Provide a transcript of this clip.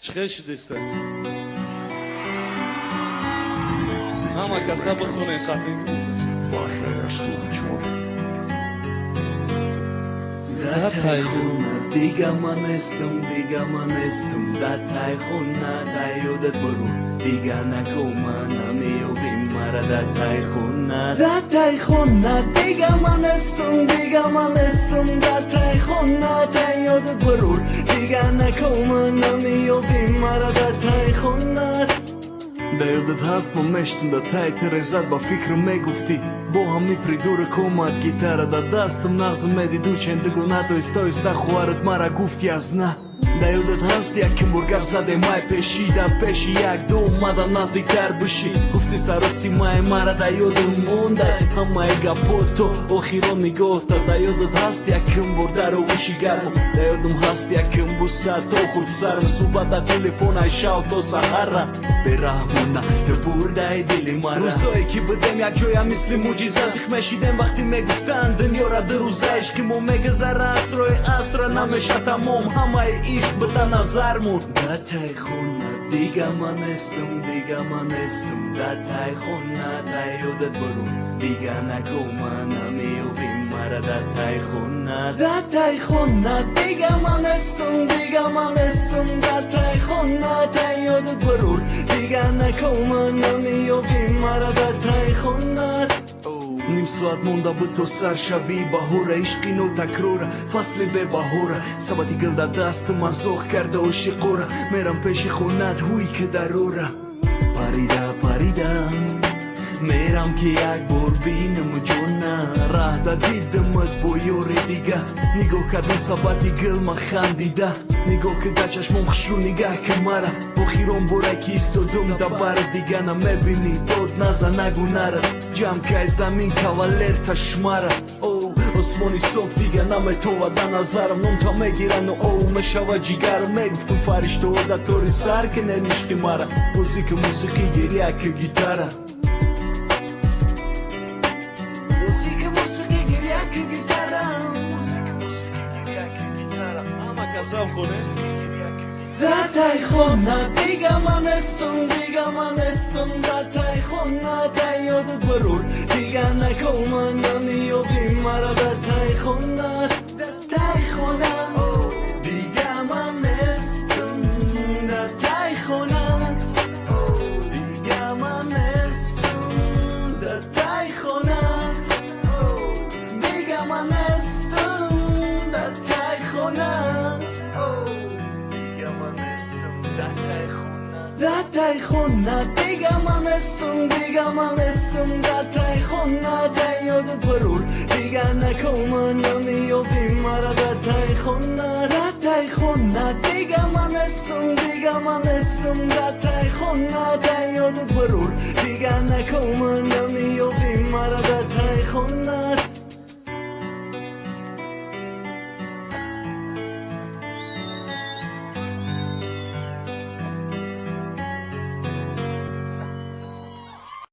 Чӣ хел шудеста? Ҳама каса бихонем қатъи. Дар тай хона дига ман нестам, дига ман нестам. Дар тай хона дар ёдат бурур, дига нако ман намеёбим мара дар тай хона. Дар тай хона дига ман нестам, дига ман нестам. Дар тай хона дар ёдат бурур, дига нако ман намеёбим мара дар тай хона. Да ёдат ҳаст ман мештум дар таи тирезат, ба фикрм мегуфтӣ бо ҳами придурок омад гитара дар дастам, нағз медиду чендугона то истоиста хоҳарат мара гуфти аз на. Да ёдат ҳаст яким бор гап задем май пеши, дар пеши як ду омадам наздиктар бишӣ, гуфти сарости май мара да ёдам монда ҳамаи гапҳо то охирон нигоҳта. Да ёдат ҳаст яким бор дар оғӯши гармам, да ёдам ҳаст яким буса то хурд сарам, суҳбат дар телефон ай шав то саҳара. Бераҳмона ту бурдаи дили мара. Рӯзое ки будем якҷоя мисли мӯъҷиза, зих мешидем вақте мегуфтанд дунёра ду рӯза, ишқи мо мегузара асрои асра, намеша тамом ҳамаи ишқ буда назармон. Дар тай хона дига ман нестам, дига ман нестам. Дар тай хона дар ёдат бурур, дига нако ман намеёбим мара дар тай хона. Дар тай хона дига ман нестам, дига ман нестам. Дар тай хона дар ёдат бурур, дига нако ман намеёбим мара дар тай хона. Ним соат монда буд то сар шавӣ баҳора, ишқи нотакрора, фасли бебаҳора. Сабати гил дар дастам азоқ карда ошиқора, мерам пеши хонат ҳуй ки дарора. Парида паридам мерам ки як бор бинам ҷона, раҳ да дидамат бо ёри дига. Нигоҳ кардам сабати гил ма хандида, нигоҳ ки дар чашмом хушрӯ нигаҳ ки мара. Охирон боре ки истодум дар бар дига намебинӣ, дод наза нагу нара. Ҷамъ кай замин кавалер ташмара. О осмони соф дига наметовад да назарам, номта мегирану о мешава ҷигарам. Мегуфтум фариштаҳо дар тори сар ки неништи мара, музика мусиқӣ гиря ки гитара. Музика мусиқӣ гиря ки гитара. Ҳама касам хонем. Дар тай хона дига ман нестам, дига ман нестам. Дар тай хона дар ёдат бурур, дига нако ман намеёбим мара дар тай хона. Дар тай хона дига ман нестам, дар тай хона дига ман нестам, дар тай хона дига ман нестам, дар тай хона. Дар тай хона дига ман нестам, дига ман нестам. Дар тай хона дар ёдат бурур, дига нако ман намеёбим мара дар тай хона. Дар тай хона дига ман нестам, дига ман нестам. Дар тай хона дар ёдат бурур, дига нако ман